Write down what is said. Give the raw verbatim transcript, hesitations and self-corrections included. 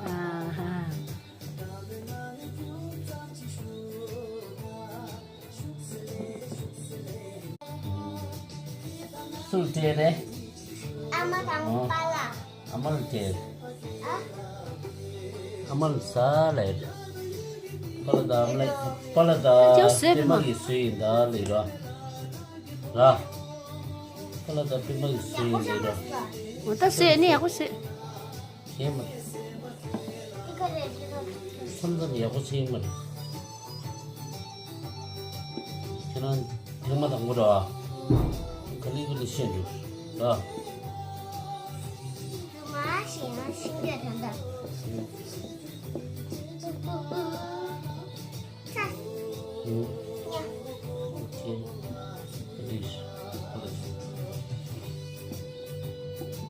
ཨ་ཧ། སུ་སྤྲད་རེད། ཨ་མ་དང་ཨོ། པཱ་ལགས། ཨ་མར་སྤྲད། ཨ། ཨ་མར་ཟ་ལས། པཱ་ལགས་དང་ཨ་མ་ལགས། པཱ་ལགས་དང་ཅོ་སེ་པད་མ་མ་གིས་བཟོས་ཡིན་ད་ལས་ར། ར། པཱ་ལགས་དང་པད་མ་གིས་བཟོས་ཡིན་ལས་ར། འོ་ད་ཟས་ནི་ཡག་པོ་ཟས། ཤེས་མ། མཚམས་མཚམས་ཡག་པོ་ཤེས་མ་རེད། ཁྱེད་རང་ཐེངས་མ་དང་པོ་རེད་བ། ག་ལེ་ག་ལེ་ཤེས་འགྲོ་ར།